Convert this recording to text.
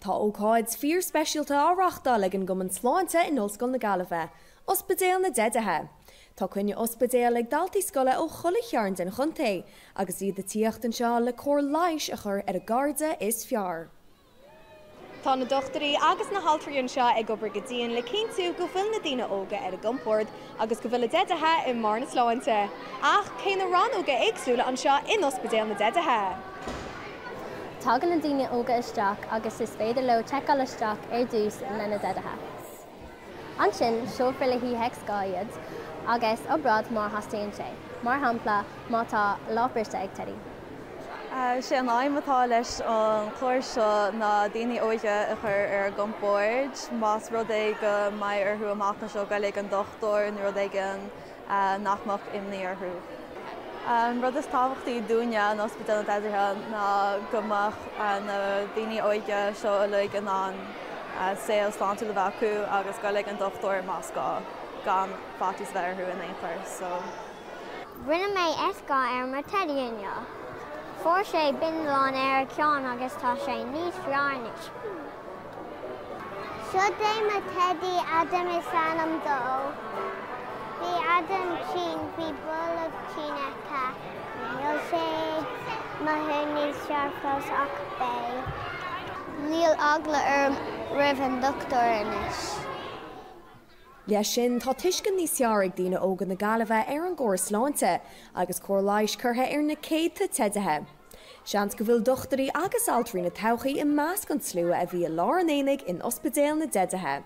Tá ócáid fíorspeisialta á reáchtáil ag an gCumann Sláinte in Ollscoil na Gaillimhe, Ospidéal na dTeidithe. Tá coinne ospidéil ag daltaí scoile ó chuile chearn den chontae agus iad ag tíocht anseo le cóir leighis a chur ar a gcairde is fearr. Tá na dochtúirí agus na haltraí anseo ag obair go dian le cinntiú go bhfuil na daoine óga ar a gcompord agus go bhfuil a dteidithe i mbarr na sláinte. Ach cé na rannóga éagsúla anseo in Ospidéal na dTeidithe? Tagann na daoine óga isteach agus is féidir leo seiceáil isteach ar dtús lena dteidithe. Ansin, seolfar le haghaidh X-gha iad agus obráid má theastaíonn sé, mar shampla má tá lámh briste ag teidí. Sé an aidhm atá leis an chlár seo ná daoine óige a chur ar a gcompord más rud é go mbeidh orthu amach anseo goil ag an dochtúir nó rud éigin nach mbeadh imní orthu. An rud is tábhachtaí dúinne in Ospidéal na dTeidithe ná go mbeadh na daoine óige seo uilig in ann saol sláintiúil a bheith acu agus goil ag an dochtúir más gá gan faitíos a bheith orthu in aon chor. So. Rinne mé X-gha ar mo teidí inniu. Fuair sé bindealán ar a cheann agus tá sé níos fearr anois. Seo é mo teidí, Adam is ainm dó. Bhí Adam tinn, bhí bolg tinn aige. Níl sé ag mothú níos fearr fós ach beidh. Níl eagla orm roimh an dochtúir anois. Leis sin, tá tuiscint níos fearr ag daoine óga na Gaillimhe ar an gcóras sláinte, agus cóir leighis curtha ar na céadta teidithe. Seans go bhfuil dochtúirí agus altraí na todhchaí i measc an tslua a bhí i lár an aonaigh in Ospidéal na dTeidithe.